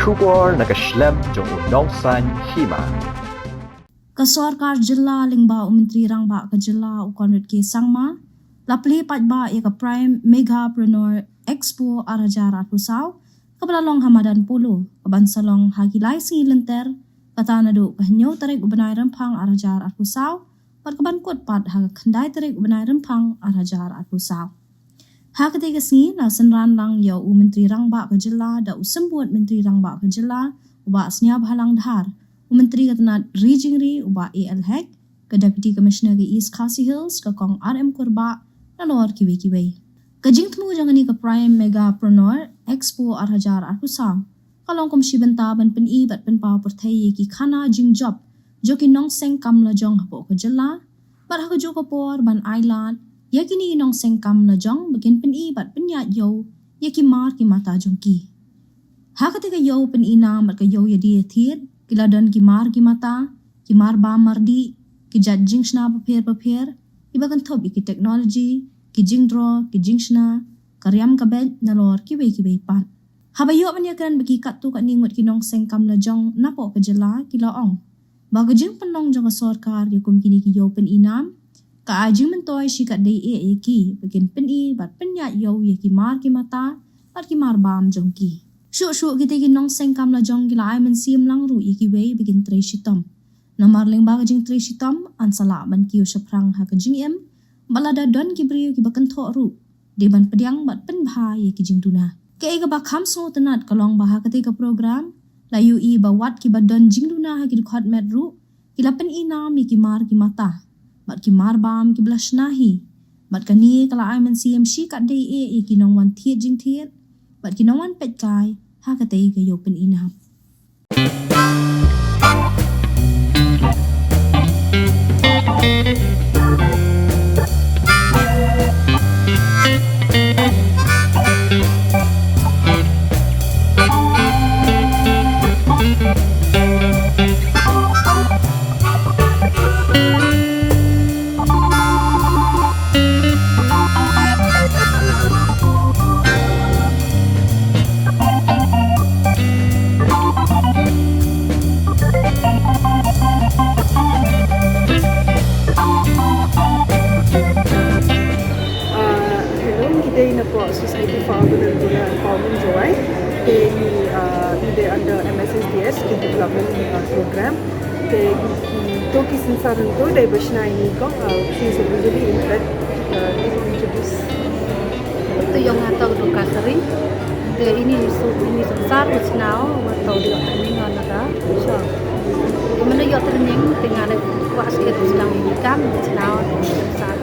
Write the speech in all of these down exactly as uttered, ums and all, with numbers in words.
Khubor na ka shlem jong u Nongsaiñ Hima. Ka sorkar jylla lyngba u Myntri Rangbah ka jylla u Conrad K Sangma la plie paidbah ïa ka Prime Megapreneur Expo ar hajar arphew saw kaba la long ha Madan Polo, kaban sa long ha ki lai sngi lynter, kata naduh ka hynñiew tarik u bnai Rymphang ar hajar arphew saw bad kaban kut pat ha ka khyndai tarik u bnai Rymphang ar hajar arphew saw. Ha katei ka sngi la synran lang ïa u Myntri Rangbah ka jylla da u Symbud Myntri Rangbah ka jylla u Bah Sniawbhalang Dhar, u Myntri ka tnat Ri Jingri u Bah A L Hek, ka Deputy Commissioner ka East Khasi Hills ka Kong R M Kurbah, nalor kiwei kiwei. Ka jingthmu jong kane ka Prime Megapreneur Expo ar hajar arphew saw ka long kum shi bynta ban pyni bad pynpaw pyrthei ïa ki khana jingjop jong ki nongseng kam lajong hapoh ka jylla, bad ha kajuh ka por ban ai lad ïa kine ki nongseng kam lajong ba kin pyni bad pynïaid ïew ïa ki mar ki mata jong ki. Ha katei ka ïew pyni nam bad ka ïew ïadie thied ki la don ki mar ki mata, ki mar bam mar dih, ki jait jingshna bapher bapher, kiba kynthup ïa ki technology, ki jingdro, ki jingshna, ka riam ka beit, nalor kiwei kiwei pat. Haba ïoh ban ïakren bad ki katto katne ngut ki nongseng kam lajong napoh ka jylla, ki la ong ba ka jingpynlong jong ka sorkar ïa kum kine ki ïew pyni nam ka ai jingmyntoi shikatdei eh ïa ki ba kin pyni bad pynïaid ïew ïa ki mar ki mata bad ki mar bam jong ki. Shuh shuh kitei ki nongseng kam lajong ki la ai mynsiem lang ruh ïa kiwei ba kin trei shitom. Namar lyngba ka jingtrei shitom yn sa lah ban kiew shaphrang ha ka jingim, bad lada don ki briew kiba kynthoh ruh, dei ban pdiang bad pynbha ïa ki jingduna. Kaei kaba kham sngewtynnat ka long ba ha katei ka program la ïohi ba wat kiba don jingduna ha ki dkhot met ruh ki la pyni nam ïa ki mar ki mata bad ki mar bam kiba la shna hi, bad kane ka la ai mynsiem shikatdei eh ïa ki nongwan thied jingthied bad ki nongwan peitkai ha katei ka ïew pyni nam. Ah, hello, ngi dei na pdeng Society for Urban and Rural Empowerment, Jowai. Te ngi, ah, ngi dei under M S S D S, ki development, ah, program. Te ki, to ki synsar hangto dei ba shna ïa ini kong, ah, since usually in fact, ah, they introduce. To ïong ha to ka sari. Te ini su, ini synsar u shnau, wa to ïoh training on na ka. Sure. Te mynta ïoh training, te nga leh kwah skills dang ini kam, u shnau, synsar.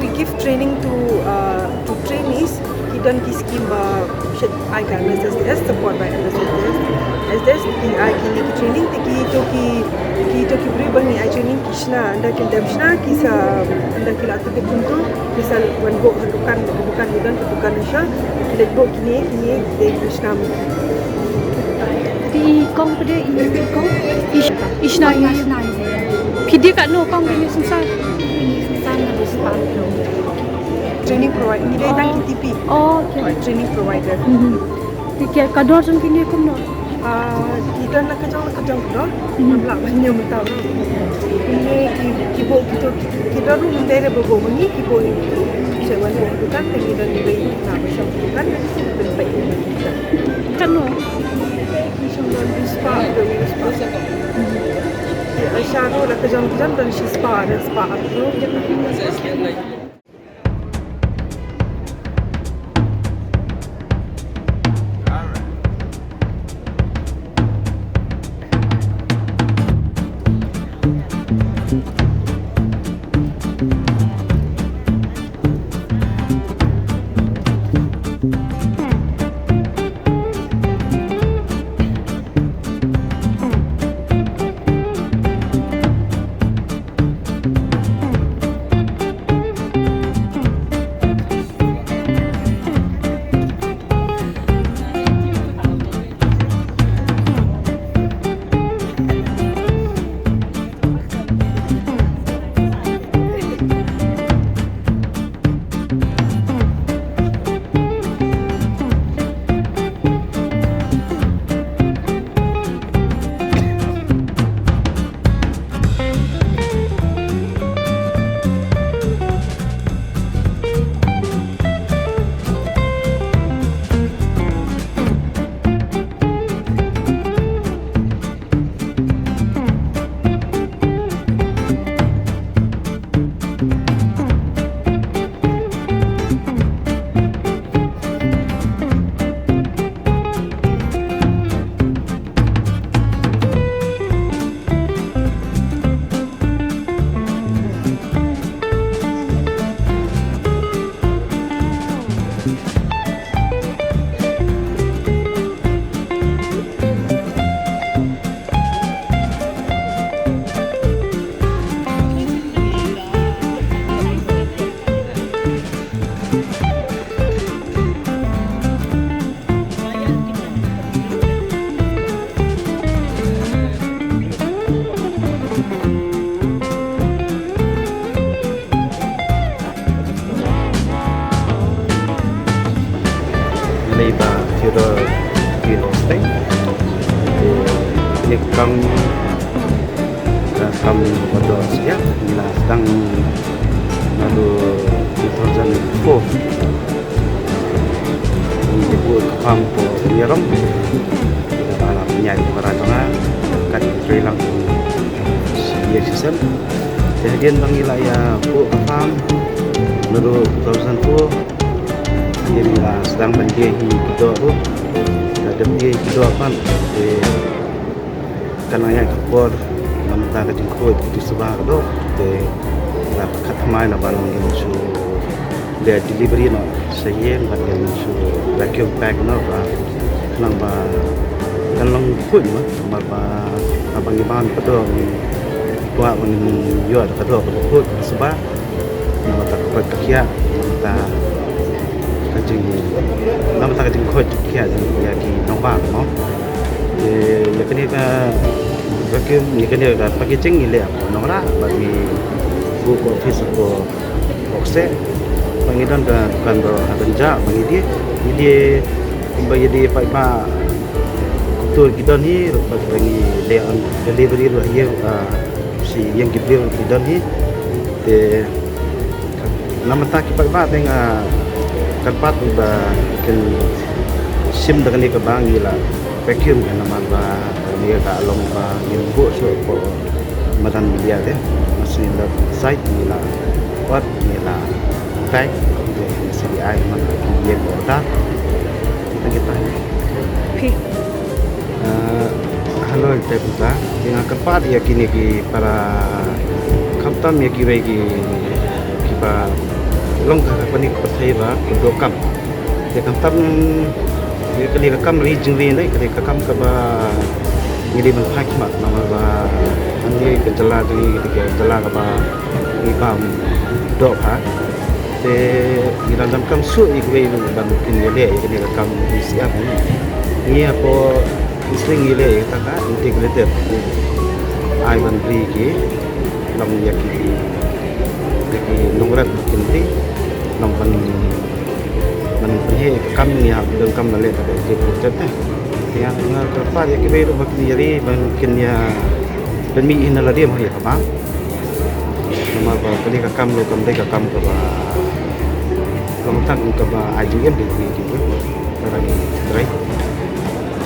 We give training to, uh, to trainees. Ki don ki scheme ba shet ai ka M S S D S, support by M S S D S. S D S ki ai kine ki training te ki to ki, ki to ki briew ba ngi ai training ki shna, ynda kin dem shna ki sa, ynda ki la tip kumto ki sa wan buh ha dukan, ha dukan ki don, ha dukan sha ki leit buh kine, kine te ki shna. Te i kong pdeng i kong i shna i shna. Phi dei katno kong kine synsar? Kine synsar na dei spah. Training provider. Ngi dei tang ki T P. Oh, okay. Training provider. Mhm. Te ka dor jong kine kumno? Ah, ki don la ka jong la ka jong ka dor. Mhm. Ngam lah ban ñiew mynta. Kine ki, ki buh kito ki, ki dor ruh mynta re ba buh ma ngi ki buh ngi. Sa wan buh dukan te ngi don ngi wei na ba shong dukan. Pyn peit. Katno? Shong don dei spah, don dei spah. Ai sha ruh la ka jong ka jong don shi spah, don spah. Lei ba Theodore Green Hosting. Te ne kam, ka kam ba doh siap, ngi la sdang naduh two thousand four. Ngi buh ka farm hapoh Niarom. Ngi la ba la pynïaid para jong nga, kat ngi trei lang ïa shisien. Te hadien ba ngi la ïa buh ka farm naduh two thousand four, ngi la sdang ban die hi ki doh ruh. La dep die hi ki doh pat. Te kan nang ïaid ka por, namar ka jingkhuid ki shuwa ka doh, te la pyrkhat thymmai na ban ngin shu leh delivery noh sha ïing, ban ngin shu vacuum pack noh ba khnang ba kan long khuid mo, namar ba haba ngi bam ka doh ngi kwah ba ngin ïoh da ka doh ka khuid ka shuwa. Namar ka koit ka khiah, namar ka jing, namar ka jingkoit ka khiah jong ïa ki nongbam mo. Te ïa kane ka vacuum, ïa kane ka packaging ngi leh nongrah, bad ngi buh office ko Bokse. Bad ngi don ka dukan ba ha Danja, bad ngi die, ngi die, kumba ïa die paidbah kumto ki don hi, bad ngi leh on delivery ruh ïa, ah, shi ïing ki briew ki don hi. Te namar ta ki paidbah te nga kyrpad ba kin shim da kane kaba ngi la vacuum, namar ba kane ka long ba ngin buh shuh hapoh madan Melia te. Masi la site ngi la ot, ngi la pack, ngi shu ai man ki ïing order. Kita kita. Phi. Ah, hello, te puta. Te nga kyrpad ïa kine ki para, khamtam ïa kiwei ki, kiba long ka kane ka pyrthei ba kynduh kam. Te khamtam ïa kane ka kam ri jingri ne, kane ka kam kaba ngi dei ban phai khmat namar ba hangne ka jylla jong ngi ka jylla kaba ngi bam doh bha. Te ngi dang donkam shuh ïa kiwei ruh ban kin ïaleh ïa kane ka kam E C R ne. Ngi hapoh East Link ngi leh ïa kata ka integrated. Ai ban ri ki long ïa ki, ïa ki nongrep kin ri long ban, ban pynheh ïa ka kam, ngi hap donkam ban leh kata ka integrated ne. Ïa nga kyrpad ïa kiwei ruh ba kin ïa ri ban kin ïa pynmih ïa na lade ma ïa ka bam. Namar ba kane ka kam ruh kam dei ka kam kaba, kam tang kaba ai jingim ïa ki, ki, ki, para ngi trei.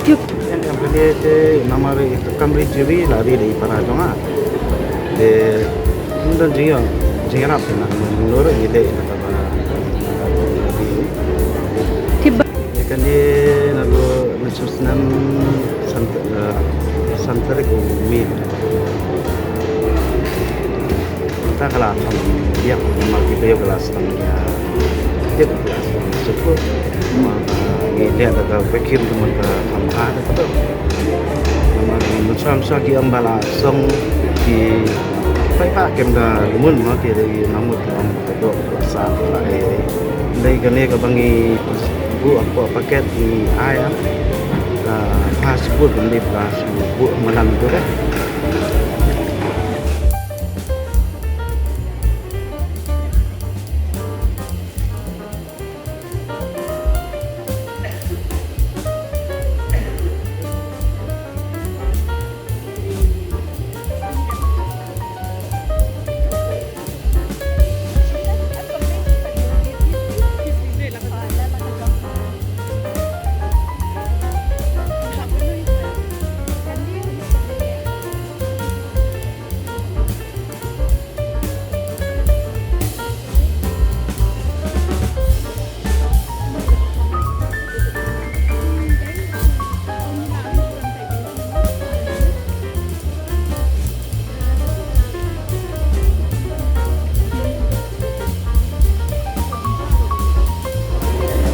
Tip. Em, em, kane te namar ïa ka kam ri jingri la ri da i para jong nga. Te ym don jingïa, jingïarap te na, ngi ruh ngi dei na kaba, kaba ri. Tip ba. Ïa kane naduh Mynshisnem san, eh, san tarik u Mei. Mynta ka la kham biang, namar ki briew ka la sdang ïa tip, ka la sdang ïa sukut. Namar, eh, ngi leh da ka vacuum te mynta kham bha da ka dor. Namar ki mynshuwa mynshuwa ki ong ba la song ki paidbah kim da lum mo, ki dei nang mut ka ong ka dor ka la sah ka la ei ei. Dei kane kaba ngi buh hapoh packet ngi ai, ah, ka passport ban dei ba shu buh madan tu deh.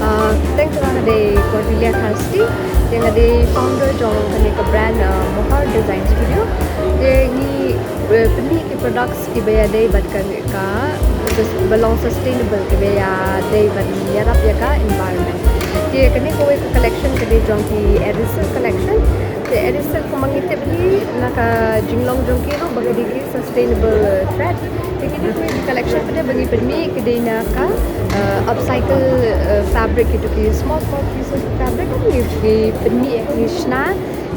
Ah, thanks, nga dei Cordelia Tharsti, te nga dei founder jong kane ka brand, ah, Mohar Design Studio. Te ngi, eh, pynmih ki products kiba ïadei bad ka, ka sus-, ba long sustainable, kiba ïadei ban ïarap ïa ka environment. Te kane kawei ka collection ka dei jong ki Aerosol collection. Te Erisel kumba ngi tip hi na ka jinglong jong ki ruh ba ka dei ki sustainable thread. Te kine ki collection pat ba ngi pynmih ki dei na ka uh, upcycle uh, fabric, kito ki small small pieces of fabric ngi ngi pynmih, ngi shna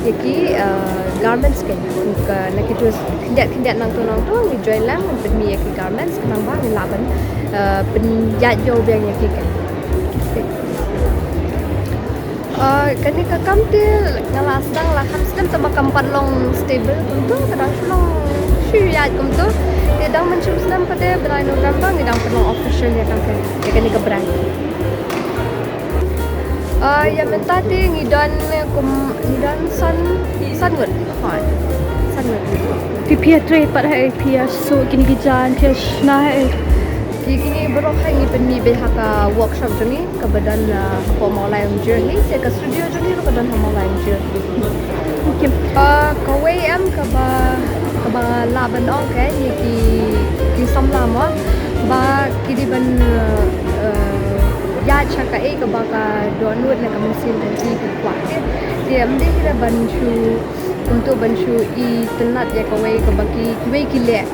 ïa ki uh, garments, ka na kito khyndiat khyndiat nangto nangto ngi join lang ngi pynmih ïa ki garments khnang ba ngi lah ban uh, pynïaid ïoh biang ïa ki ka. Uh, kane ka kam te nga la sdang la kham snem tang ba kam pat long stable kumto, ka dang shu long shu ïaid kumto. Te dang mynshwa snem pat te bnai November ngi dang pynlong official ïa kane ka brand. Uh, ïa mynta te ngi don kum ngi don san san ngut. Hooid. San ngut. Phi phi ïa trei pat ha, phi ïa suh kine ki jaiñ, phi ïa shna ha. Ki kine baroh hi ngi pynmih beit ha ka workshop jong ngi kaba don uh, hapoh Mawlai Umjir hi, te ka studio jong ngi ruh ka don ha Mawlai Umjir. Okay. Uh, kawei em kaba kaba lah ban ong ka ïa ki ki samla mo ba ki dei ban uh, ïaid sha kaei kaba ka dohnud na ka mynsiem jong ki, ki kwah. Te te ym dei hi ban shu kumto ban shu itynnad ïa kawei kaba ki kiwei ki leh.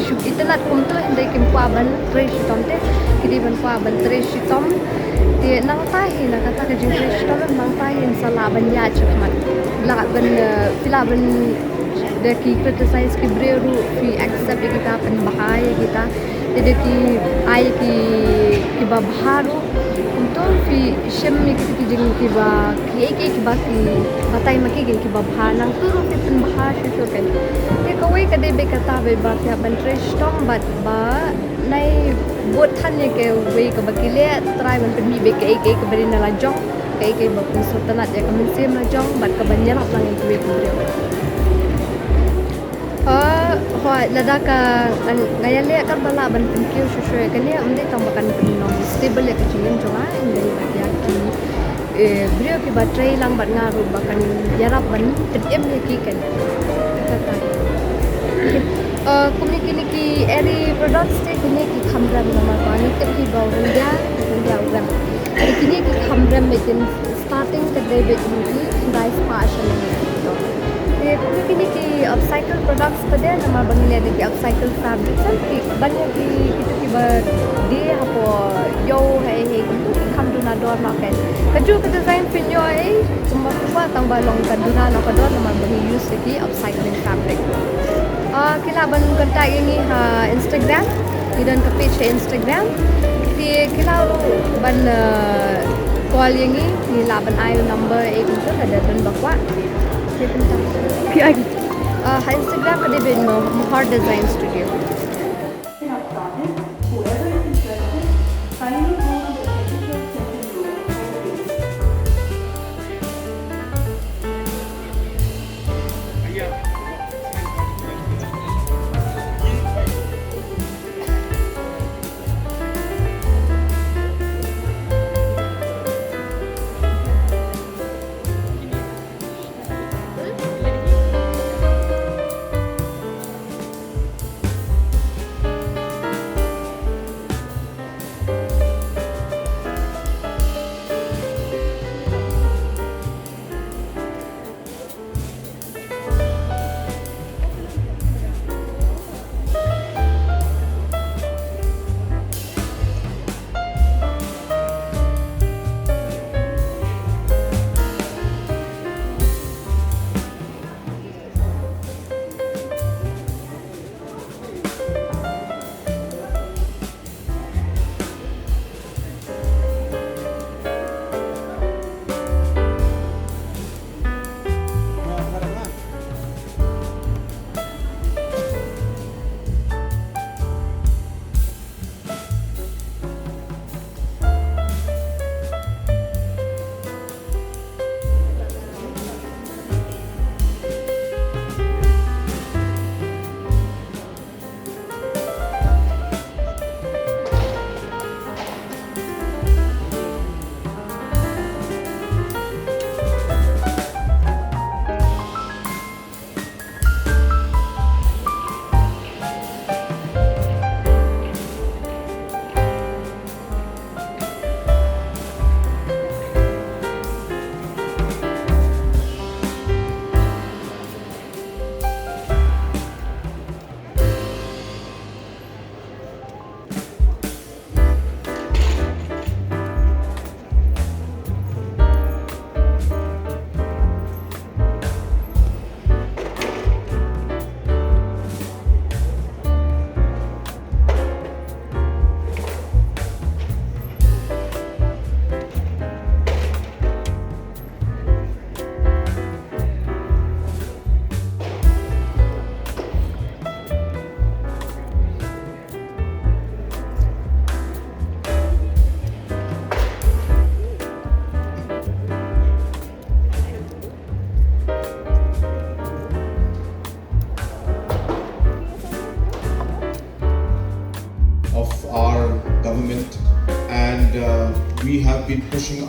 Shu itynnad kumto hynrei kim kwah ban trei shitom, te ki dei ban kwah ban trei shitom. Te nangta hi na kata ka jingtrei shitom nangta hi sa lah ban ïaid shakhmat. Lah ban uh, phi lah ban da ki criticize ki briew ruh phi accept ïa kita, pynbha ïa kita. Te da ki ai ki kiba bha ruh kumto phi shim ïa kita ki jing kiba kiei kiei kiba ki batai ma ki ki kiba bha, nangto ruh phi pynbha shuh shuh kan. Te kawei ka dei beit kata beit ba phi hap ban trei shitom bad ba nai bud than ïa kawei kaba ki leh, trai ban pynmih beit kaei kaei kaba dei na la jong, kaei kaei ba pynsngewtynnad ïa ka mynsiem la jong bad kaban ïarap lang ïa kiwei ki briew. Ah, hooid, lada ka nga ïaleh katba lah ban pynkiew shuh shuh ïa kane, ym dei tang ba kan pynlong stable ïa ka jingim jong nga, hynrei ba ïa ki eh, briew kiba trei lang bad nga ruh ba kan ïarap ban pynim ïa ki kan. Kata. Eh, kum ïa kine ki Eri products te kine ki kham rem namar ba ngi tip hi ba u ryndia, u ryndia u rem. Te kine ki kham rem, beit kin starting ka dei beit kum ki khyndai spah sha minit. Te kum ïa kine ki upcycle products pat de namar ba ngi leh da ki upcycle fabrics, ki ban ïa ki kito kiba die hapoh ïew ha ei ei kumto ki kham duna dor noh. Kajuh ka design phin ïoh ei kumba kumba tang ba long ka duna noh ka dor namar ba ngi use ïa ki upcycling fabric. Ah, ki lah ban contact ïa ngi ha Instagram. Ngi don ka page ha Instagram. Te ki lah ruh ban uh, call ïa ngi, ngi lah ban ai u number ei kumto lada don ba kwah. Te kumta. Phi ai? Uh, ha Instagram ka dei beit Mo-, Mohar Design Studio.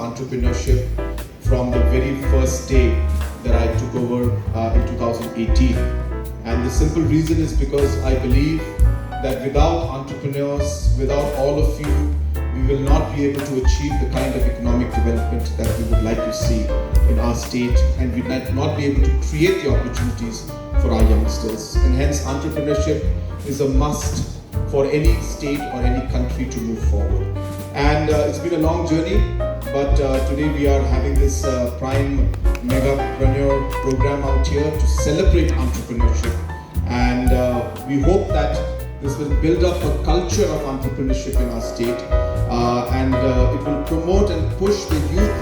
entrepreneurship from the very first day that I took over uh, in two thousand eighteen. And the simple reason is because I believe that without entrepreneurs, without all of you, we will not be able to achieve the kind of economic development that we would like to see in our state, and we might not be able to create the opportunities for our youngsters. And hence, entrepreneurship is a must for any state or any country to move forward. And uh, it's been a long journey, but uh, today we are having this uh, Prime Megapreneur program out here to celebrate entrepreneurship. And uh, we hope that this will build up a culture of entrepreneurship in our state, uh, and uh, it will promote and push the youth,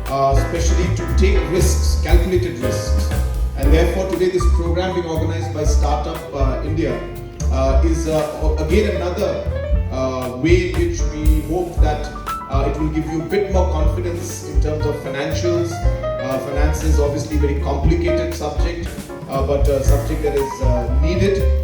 uh, especially to take risks, calculated risks. And therefore, today this program being organized by Startup uh, India uh, is uh, again another uh, way in which we hope that uh, it will give you a bit more confidence in terms of financials. Uh, finance is obviously a very complicated subject, uh, but a subject that is uh, needed.